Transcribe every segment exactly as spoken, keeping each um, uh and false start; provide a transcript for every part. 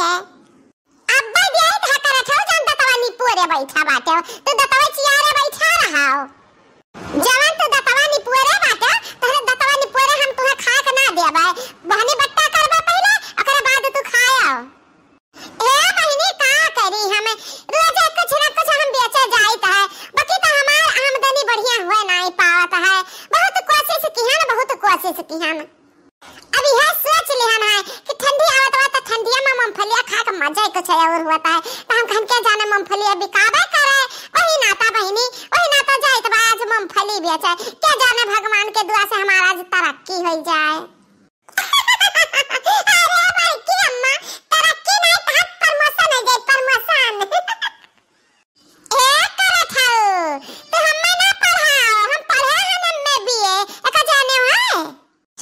के। अब्बे दियाई त करत हौ, जौन दतवा निपोरे बैठा बाटे। तू दतवा चियारे बैठा रहा हो। जवन तू दतवा निपोरे बाटे, तोहरे दतवा निपोरे हम तुहे खाए के ना देबे। बहनी बट्टा करबे पहिले, ओकरे बाद तू खाए। ए बहिनी, का करी हम? रोजे कुछ ना कुछ हम बेचे जाइत है, बाकी तो हमार आमदनी बढ़िया हुए नाई पावत है। बहुत कोशिश किहन, बहुत कोशिश किहन। अब यह सोच लिहन है कि ठंडी आवत बा, तो ठंडिया में मूंगफलिया खाए के मजा ही कुछ और होता है। तो हम कहन, क्या जाने मूंगफलिया बिकाबे करे, वही नाता बहिनी, वही नाता जाइत बा आज मूंगफली बेचे। क्या जाने भगवान के दुआ से हमारा आज तरक्की हो जाए। अरे बड़की अम्मा, तरक्की नहीं, तहार promotion हो जाए, promotion। ए करत हऊ, तू हम्मे ना पढ़ाओ, हम पढ़े हन M A B A, एका जाने हो?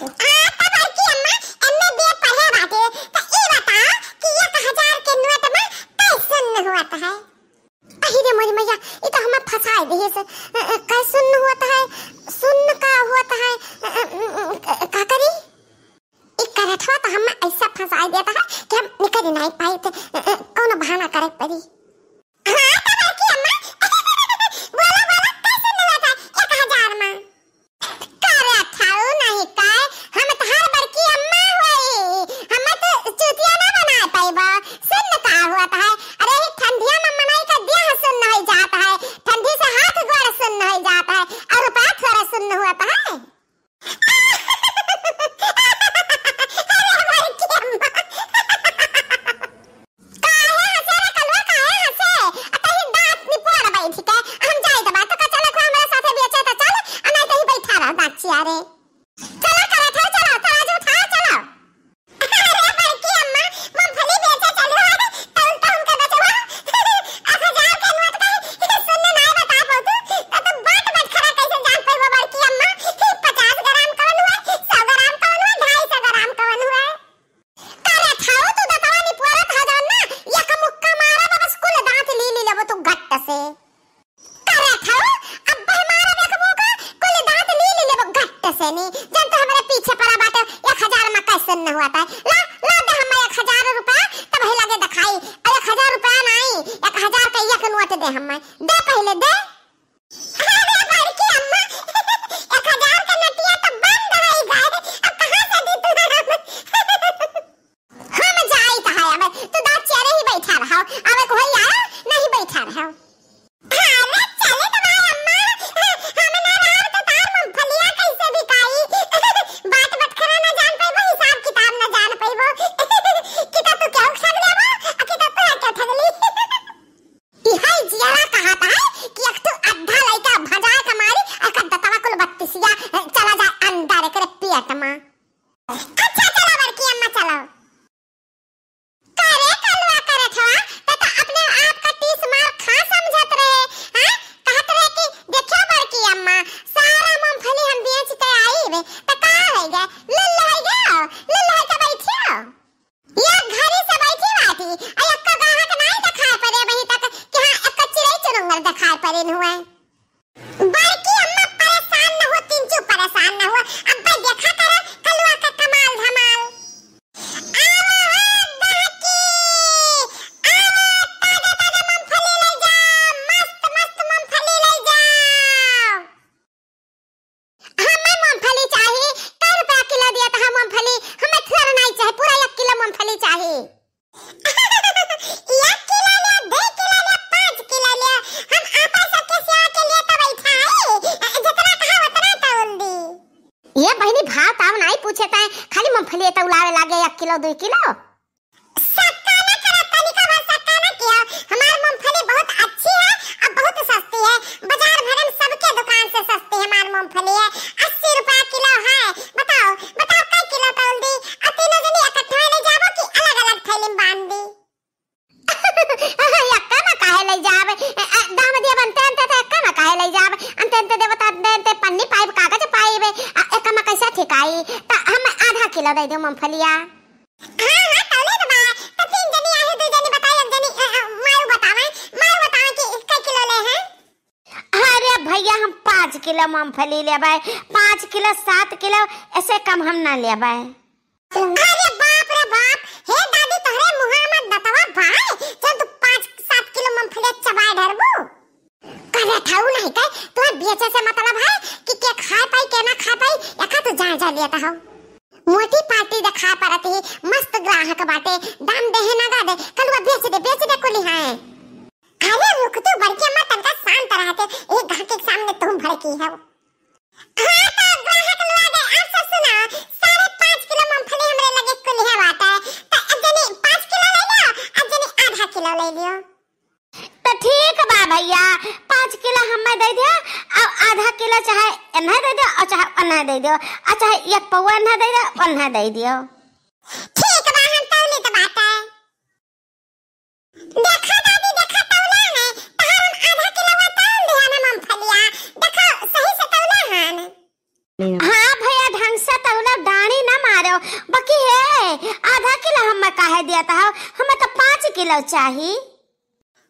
आ, त बड़की अम्मा, M A B A पढ़े बाटे, त ई बताओ कि एक हजार के नोट में कै सुन्न होत है? अहि रे मोरी मैया, ई त हम्मे फंसाए दिहिस। अ, अ, कै सुन्न होत है? सुन्न का होत है? अ, अ, अ, अ, का करी? ई करठवा त हम्मे ऐसा फंसाए देत है कि हम निकल नाई पाइत, अ, अ, कौनो बहाना करे पड़ी। हाँ, त बड़की अम्मा, बोला, बोला, कैसे मिला था एक हजार में? करठऊ नहीं काय, हम तहार बड़की अम्मा होई, हम्मे तो चूतिया ना बनाए पाइबा। सुन्न का होत है? अरे, ई ठंडिया में मनई का देह सुन्न हो जात है, ठंडी से हाथ गोड़ सुन्न हो जात है, और रुपया थोड़ा सुन्न होत है। अरे बड़की अम्मा। काहे हंसे रे कलुआ, काहे हंसे? आ तही दांत निपोर बैठ के। हम जाई दबा, तो का चलत हो हमरा साथे बेचे त चल, आ नहीं तही बैठा रह दांत चियारे। चला करत हो, चला, तराजू उठा, चला। अरे बड़की अम्मा, मूंगफली बेचे चलू है, तौल तो हमके बचवा। एक हजार के नोट का सुन्न नाय बता पाऊ तू, तो तू बांट बटखरा कैसे जान पाइबो बड़की अम्मा? पचास ग्राम कौन हुआ, सौ ग्राम कौन हुआ, ढाई सौ ग्राम कौन हुआ? अरे थाऊ तू दतवा निपोरत ह जौन ना, एक मुक्का मारा बस कुल दांत ली ली लेबो तू गट्ट से। करे थाऊ, अब हमारा देखबो का, कुल दांत ली ली लेबो गट्ट से नी। जब तो हमरे पीछे पड़ा बाटे, एक हजार में कैसे न हुआ था? ला, ला दे हमें एक हजार रुपया, तब ही लगे दिखाई। और एक हजार रुपया नहीं, एक हजार का एक नोट दे हमें। दे पहले, दे। अरे बड़की अम्मा, एक हजार का नोटिया तो बंद हो गए, अब कहाँ से दी तू हमें? हम जाइत है, अब तू दांत चियारे ही बैठा रहो, अब कोई आया नहीं बैठा रहो। अरे चले तो भाई अम्मा, हम ना रहब तो तार मूंगफलिया कैसे बिकाई? बात बटखरा ना जान पैबो, हिसाब किताब ना जान पैबो। कि तो तू केहू ठग लेबो, आ कि तो तू केहू ठगली। इहै जियरा कहत है कि एक ठो अद्धा लइका भजाए के मारी, एकर दतवा कुल बत्तीसिया चला जाए अंदर एकरे पेट में। अच्छा चलो बड़की अम्मा चलो। करे कलुआ करत हवा, त, त अपने आप का तीस मार खा समझत रहे, हैं? कहत रहे कि देखियो बड़की अम्मा, सारा मूंगफली हम बेच के आईब, त का होइ गए? लुल्ल होइ गयो, लुल्ल होइ के बैठियो। ये घरी से बैठी बाटी, आ एक्को गाहक नाई देखाए पड़े अबहीं तक कि हाँ, एक्को चिड़ै चुरुंगल देखाए पड़े न हुए। बड़की अम्मा परेशान न हो, तिनचू परेशान न हो। अब्बे देखा करे कलुआ का कमाल धमाल। आवो हो गहकी, आवो ताजा ताजा मूंगफली ले जाओ, मस्त मस्त मूंगफली ले जाओ। हमें मूंगफली चाही, कै रुपया किलो दिया था मूंगफली, हमें थोड़ा नहीं चाही, पूरा एक किलो मूंगफली चाही। एक किलो ले, दो किलो ले, पाँच किलो ले, हम आपन सबके सेवा के लिए तो बैठा है, जितना कहा उतना तौल दी। ये बहिनी भाव ताव नाई पूछे ताई, खाली मूंगफली तौलावे लागे एक किलो, दो किलो। सक्का ना करा, तनिका भर सक्का ना किया। हमार मूंगफली बहुत अच्छी है और बहुत सस्ती है। बाजार भरे में सबके दुकान से सस्ती हमार मूंगफली है। अस्सी रुपया किलो है। बताओ, बताओ कै किलो तौल दी? और तीनों जनी इकट्ठा ले जाबो कि अलग-अलग थैली में बांध दी? एक्का में काहे ले जाबे? ए, ए, दाम दिया बनते अंते तो एक्का में काहे ले जाबे? अंते अंते देबो तो अंते अंते पन्नी पाइब, कागज पाइब। आ, एक्का में कैसे ठिकाई? तो हम आधा किलो दे दो मूंगफलिया। हाँ, हाँ, तौले तो बा। तो तीन जनी आहे, दो जनी बताए, एक जनी, अ, अ, मारू बतावे, मारू बतावे कि कै किलो ले हैं? अरे भैया, हम पाँच किलो मूंगफली लेबै, पाँच किलो, सात किलो, ऐसे कम हम ना लेबै। अरे बाप रे बाप, हे दादी, तोहरे मुहा में बाय ढरबू। करे थाऊ नहीं के, तोहर बेचे से मतलब है कि के खाए पाई, के ना खाए पाई, एका तो जान जा लेता हो। मोटी पार्टी देखाए परत ही, मस्त ग्राहक बाटे, दाम देहे ना गा दे, कलुआ बेच दे, बेच दे कुली है। अरे रुक तू बड़की अम्मा, तनका शांत रहते, एक ग्राहक के सामने तुम भड़की हो। हाँ, तो ग्राहक लोग, अच्छा सुनो, साढ़े पाँच किलो मूंगफली हमरे लगे कुल है बाटे, तो अब जनी पाँच किलो ले लियो, अब जनी आधा किलो ले लियो। तो ठीक बा भैया, पाँच किलो हमें दे दियो, और आधा किलो चाहे एन्हे दे दियो, और चाहे ओन्हे दे दियो, और चाहे एक पौवा एन्हे दे दियो, ओन्हे दे दियो। ठीक बा, हम तौली तो बाटे। देखा दादी, देखा तौला ने, तहार हम आधा किलो तौल दिया ना मूंगफलिया। देखा, सही से तौला हन। हाँ भैया, ढंग से तौला, डांडी ना मारो। बाकी हे, आधा किलो हमें काहे दिया था? हमें तो पाँच किलो चाही।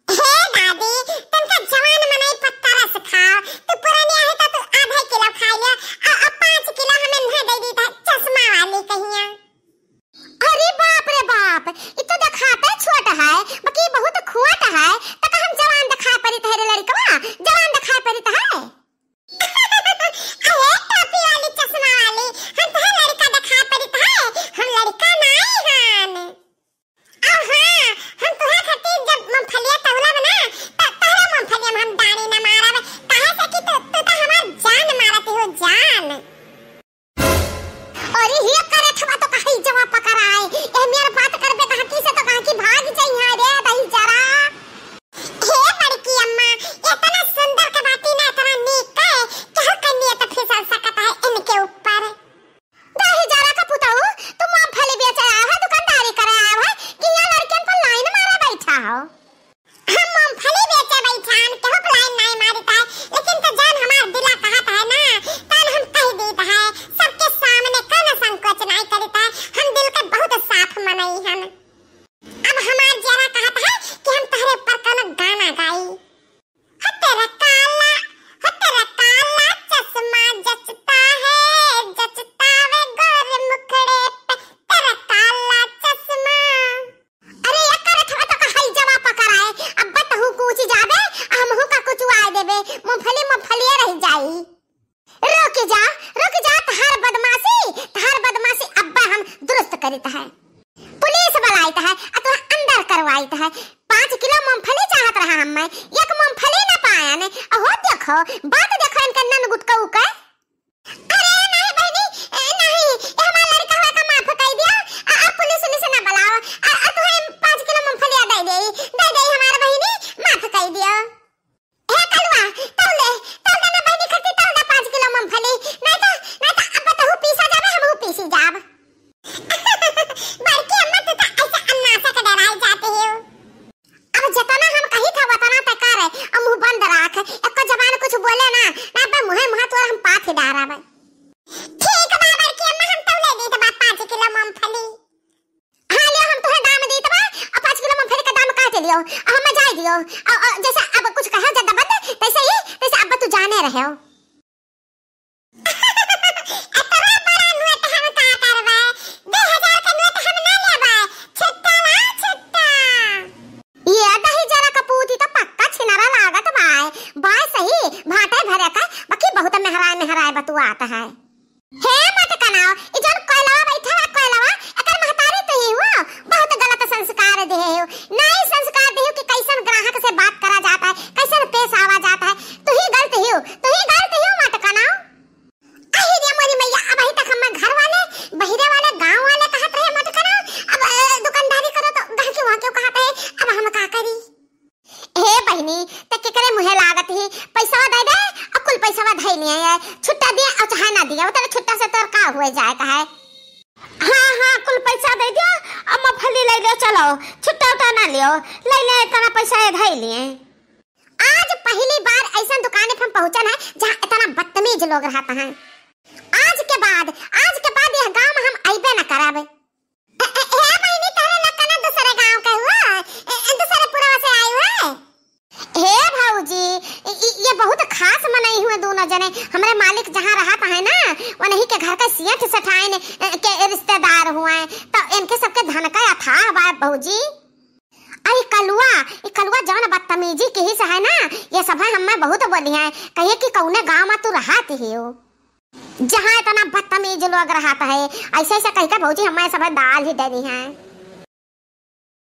हे दादी, तनका जवान मनई पर तरस खाओ। तू पुरानी आहे तो तू आधा किलो खा लिया, आ, आ पाँच किलो हमें ना दे दी था, चश्मा वाली कहिया। अरे बाप रे बाप, ई तो देखाते छोट है, बाकी बहुत खोट है, त का हम जवान देखाए परित है रे लड़कवा, जवान देखाए परित है। अरे टोपी वाली, चश्मा वाली, हम तो लड़का देखाए परित है, हम लड़का नाई हन। और हाँ, हम तुहे खातिर जब मूंगफलिया तौलब ना, त तोहरे मूंगफलिया में हम डांडी ना मारब, काहे से कि तू, तू तो हमार जान मारत हो, जान। अरे हे करे थवा तो कहीं जवा पकड़ आए। ए मेर बात करबे कहाँ की से तो कहाँ की भाग जाई है रे दही जरा। हे बड़की अम्मा, इतना सुंदर के बाती ना इतना नीक के, केहू के नियत फिसल सकत है इनके ऊपर। दही जरा का पुतऊ, तू मूंगफली बेचे आया है, दुकानदारी करे आया है कि यहाँ लड़कियन पर लाइन मारे बैठा हो? हम मूंगफली बेचे बैठान, केहू के लाइन नाई मारित है, लेकिन तो जान हमार दिला कहत है ना, तन हम कह दीत है, सबके सामने कौनो संकोच नाई करित है, हम दिल के बहुत साफ मनई हन। अब हमार जियरा कहत है कि हम तोहरे ऊपर कौनो गाना गाई। हो तेरा काला, हो तेरा काला चश्मा जचता है, जचता वे गोरे मुखड़े पे, तेरा काला चश्मा। अरे, एकर थवा तो कहाई जवा पकड़ाए, अब बतहू कूच जाबे, हमहू का कुचुआए देबे, मूंगफली, मूंगफलिए रह जाई। रुक जा, रुक जा, तहार बदमाशी, तहार बदमाशी अब्बे हम दुरुस्त करित है। पुलिस बुलाइत है, आ तोरा अंदर करवाइत है। पाँच किलो मूंगफली चाहत रहा हम्मे, एक मूंगफली न पायन। अहो देखो, बात देखो इनके नन गुटकऊ के। अरे नहीं बहिनी, ए, नहीं, ए हमार लड़का हुआ का माफ कई दिया। आ, आ पुलिस उलिस ना बुलाओ। आ, आ तुहे पाँच किलो मूंगफलिया दे दे, दे दे हमार बहिनी, माफ कई दिया। हे कलुआ, तौल दे, तौल दे ना बहिनी खती, तौल दे पाँच किलो मूंगफली। नहीं तो, नहीं तो अब तहू पीसा जाबे, हमहू पीसी जाब। बड़की अम्मा, तू तो ऐसे अन्नासा के डराई जाती हो। अब जितना हम कही था, उतना ते करे, अब मुंह बंद राख, एको जबान कुछ बोले ना, ना बे मुहे मुहा तोर हम पाथी डारा बे। ठीक बा बड़की अम्मा, हम तौले दीत बा पाँच किलो मूंगफली। हाँ लियो, हम तुहे दाम दीत बा, अब पाँच किलो मूंगफली का दाम काट लियो, अब हमें जाए दियो, अ, अ, जैसे अब कुछ कहे ज्यादा बंद, तैसे ही, तैसे अब तू जाने रहे हो। इतना बड़ा नोट हम का करबे? दो हजार के नोट हम ना लेबे। छुट्टा ला, छुट्टा। ये दही जरा कपूती तो पक्का छिनरा लागत बाय। बाय सही, भाटे भरे का, बाकी बहुत मेहराय, मेहराय बतुआत है। हे मटकनाव, ई जौन कोयलवा बैठा है, कोयलवा, एकर महतारी तो ही हुआ। बहुत गलत संस्कार देहे हो। नहीं संस्कार देहे हो कि कैसन ग्राहक से बात करा जाता है, कैसन पेश आवा जाता है। तू ही गलत ही हो, तू ही गलत ही हो मटकनाव। अहि रे मोरी मैया, अबही तक हम्मे घर वाले, बहिरे वाले, गाँव वाले कहत रहे मत करो, अब, अ, दुकानदारी करो तो गहकी वहाँ क्यों कहत रहे, अब हम का करी? हे बहिनी, त केकरे मुँहे लागत ही, पैसवा दे दे, अब कुल पैसवा धइ लिए है, छुट्टा दिए और चाहे ना दिए, वो तेरे छुट्टा से तोर का हुए जाए का है? हाँ, हाँ, कुल पैसा दे दियो, अब मूंगफली ले लियो, चलो, छुट्टा उट्टा ना लियो, ले ले, इतना पैसा ये धइ लिए। आज पहली बार ऐसन दुकाने पे हम पहुंचन है, जहाँ इतना बदतमीज लोग रहता है। आज के बाद, आज के बाद यह गांव में हम अइबे न करब। ए, ए, ए, बहिनी, तोहरे लोग कना दूसरे गांव के हुआ? ए, ए, दूसरे पुरवा से आई हुआ? हे भौजी, इ, इ, ये बहुत खास मनई हुए दोनों जने। हमरे मालिक जहाँ रहत है ना, वनही के घर के सेठ सेठाइन, ए, के रिश्तेदार हुए, तो इनके सबके धन का अथाह बा भौजी। ई कलुआ, ई कलुआ जौन बदतमीजी किहिस है ना, ये सब है हमें बहुत बोली है, कहिए कि कौने गाँव में तू रहत हियो, जहाँ इतना बदतमीज लोग रहत है, ऐसे ऐसे कह के भौजी हमें सब दाल ही देनी है।